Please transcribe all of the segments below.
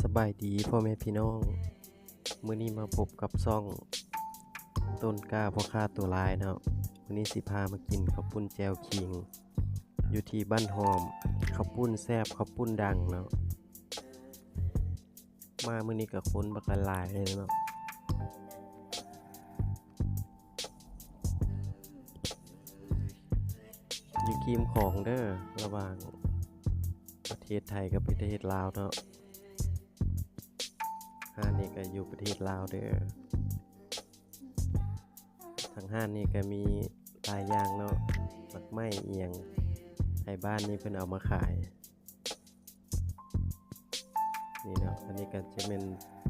ສະບາຍດີພໍ່ແມ່ພີ່ນ້ອງ, ມື້ນີ້ມາພົບກັບຊ່ອງຕົ້ນກ້າພໍ່ຄ້າຕົວລາຍເນາະ. ມື້ນີ້ຊິພາມາກິນເຂົ້າປຸ້ນແຈ່ວຂີງ ຢູ່ທີ່ບ້ານຫອມ. ເຂົ້າປຸ້ນແຊບ, ເຂົ້າປຸ້ນດັງເນາະ. ມາມື້ນີ້ກໍຄົນບັກຫຼາຍໆເລີຍເນາະ. ຢູ່ຄຽງຂອງເດີ ລະຫວ່າງປະເທດໄທກັບປະເທດລາວເນາະ. ຮ້ານນີ້ກໍຢູ່ປະເທດລາວເດີ. ທາງຮ້ານນີ້ກໍມີຫຼາຍຢ່າງເນາະ, ໝາກໄມ້ອີ່ຫຍັງໄທບ້ານນີ້ເພິ່ນເອົາມາຂາຍ. ນີ້ເນາະ, ອັນນີ້ກໍຈະແມ່ນ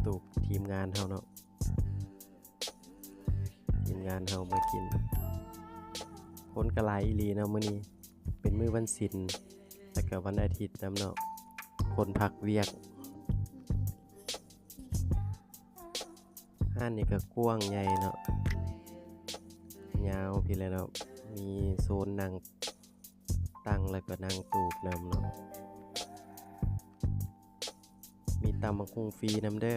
ຕູບທີມງານເຮົາເນາະ, ທີມງານເຮົາມາກິນ. ຄົນກໍຫຼາຍອີ່ຫຼີເນາະ, ມື້ນີ້ເປັນມື້ວັນສິນ ແລ້ວກໍວັນອາທິດນຳເນາະ, ຄົນພັກວຽກ. ຮ້ານນີ້ກໍກວ້າງໃຫຍ່ເນາະ, ຍາວພີ້ແຫຼະເນາະ, ມີໂຊນນັ່ງຕັ່ງ ແລ້ວກໍນັ່ງຕູບນຳເນາະ. ມີຕຳບັກຫຸ່ງຟຣີນຳເດີ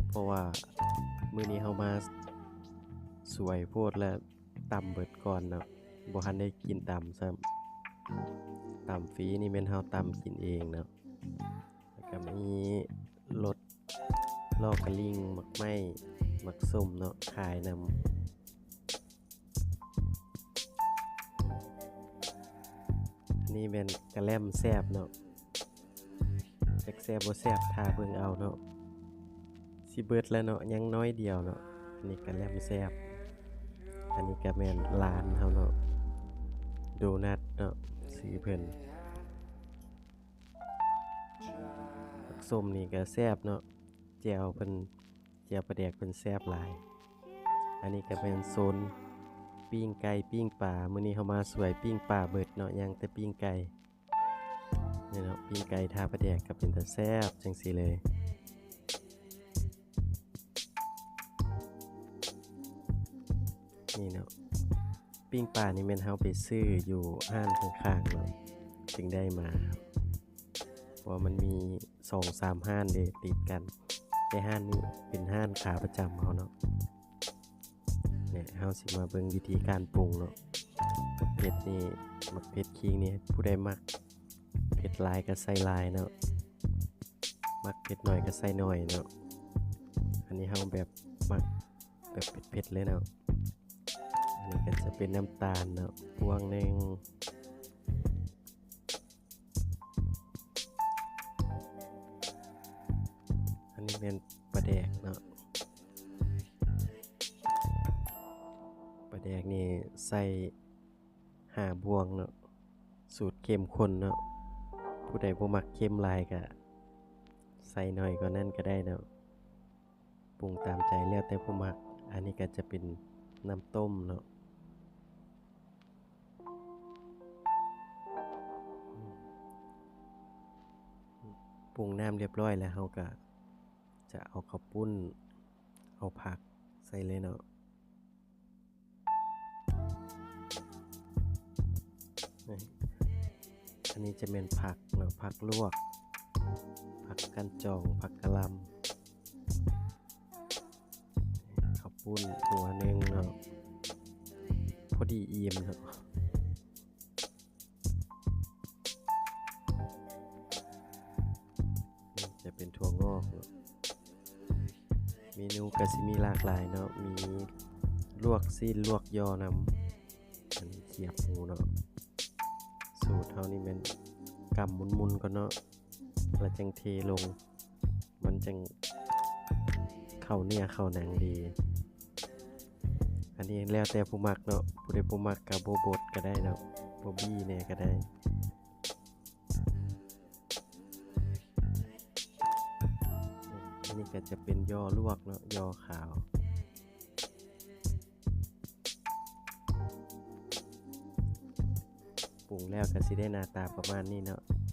ເພາະວ່າມື້ນີ້ເຮົາມາສວຍໂພດ ແລ້ວຕຳເບິດກ່ອນເນາະ, ບໍ່ທັນໄດ້ກິນຕຳຊ້ຳ. ຕຳຟຣີນີ້ແມ່ນເຮົາຕຳກິນເອງເນາະ. ແລ້ວກໍມີລົດຫຼໍ່ກະລິ່ງ, ໝາກໄມ້, ໝາກສົ້ມເນາະ ຂາຍນຳ. ອັນນີ້ແມ່ນກະແລັມແຊບເນາະ, ຈັກແຊບບໍ່ແຊບ ຖ້າເບິ່ງເອົາເນາະ. ຊິເບິດແລ້ວເນາະ, ຍັງໜ້ອຍດຽວເນາະ. ອັນນີ້ກະແລັມແຊບ, ອັນນີ້ກະແມ່ນຫຼານເຮົາເນາະ, ໂດນັດເນາະ ຊື່ເພິ່ນ. ໝາກສົ້ມນີ້ກໍແຊບເນາະ, ແຈ່ວເພິ່ນ ແຈ່ວປາແດກເພິ່ນແຊບຫຼາຍ. ອັນນີ້ກໍແມ່ນໂຊນປີ້ງໄກ່ປີ້ງປາ, ມື້ນີ້ເຮົາມາສວຍປີ້ງປາເບິດເນາະ, ຍັງແຕ່ປີ້ງໄກ່. ນີ້ເນາະ, ປີ້ງໄກ່ທາປາແດກກໍເປັນຕາແຊບຈັ່ງຊີ້ເລີຍ. ນີ້ເນາະ, ປີ້ງປານີ້ແມ່ນເຮົາໄປຊື້ຢູ່ຮ້ານຂ້າງໆເນາະ ຈຶ່ງໄດ້ມາ, ເພາະວ່າມັນມີສອງສາມຮ້ານເດ ຕິດກັນ, ແຕ່ຮ້ານນີ້ເປັນຮ້ານຂາປະຈຳເຮົາເນາະ. ແລະ ເຮົາຊິມາເບິ່ງວິທີການປຸງເນາະ. ໝາກເຜັດນີ້, ໝາກເຜັດຂີງນີ້ ຜູ້ໃດມັກເຜັດຫຼາຍກໍໃສ່ຫຼາຍເນາະ, ມັກເຜັດໜ້ອຍກໍໃສ່ໜ້ອຍເນາະ. ອັນນີ້ເຮົາແບບມັກ ແບບເຜັດໆເລີຍເນາະ. ອັນນີ້ກໍຈະເປັນນ້ຳຕານເນາະ ພວງໜຶ່ງ. ອັນນີ້ແມ່ນປາແດກເນາະ, ປາແດກນີ້ໃສ່ຫ້າບ່ວງເນາະ, ສູດເຂັ້ມຂຸ້ນເນາະ. ຜູ້ໃດບໍ່ມັກເຂັ້ມຫຼາຍກໍໃສ່ໜ້ອຍກວ່ານັ້ນກໍໄດ້ເນາະ. ປຸງຕາມໃຈແລ້ວແຕ່ຜູ້ມັກ. ອັນນີ້ກໍຈະເປັນນ້ຳຕົ້ມເນາະ. ປຸງນ້ຳລຽບຮ້ອຍແລ້ວ ເຮົາກໍຈະເອົາເຂົ້າປຸ້ນ ເອົາຜັກໃສ່ເລີຍເນາະ. ອັນນີ້ຈະແມ່ນຜັກເນາະ, ຜັກລວກ, ຜັກກັ່ນຈອງ, ຜັກກະຫຼ່ຳ, ເຂົ້າປຸ້ນຫົວໜຶ່ງເນາະ, ພໍດີອີ່ມເນາະ. ຈະເປັນຖົ່ວງອກເນາະ. ເມນູກໍຊິມີຫຼາກຫຼາຍເນາະ, ມີລວກຊີ້ນ ລວກຍໍນຳ, ອັນນີ້ຂຽບໝູເນາະ. ສູດເຮົານີ້ແມ່ນກຳໝຸ່ນໆກ່ອນເນາະ, ແລ້ວຈັ່ງເທລົງ, ມັນຈັ່ງເຂົ້າເນື້ອເຂົ້າໜັງດີ. ອັນນີ້ແລ້ວແຕ່ຜູ້ມັກເນາະ, ຜູ້ໃດບໍ່ມັກກໍບໍ່ບົດກໍໄດ້ເນາະ, ບໍ່ບີ່ແດ່ກໍໄດ້. ອັນນີ້ກໍຈະເປັນຍໍລວກເນາະ, ຍໍຂາວ. ປຸງແລ້ວກໍຊິໄດ້ໜ້າຕາປະມານນີ້ເນາະ,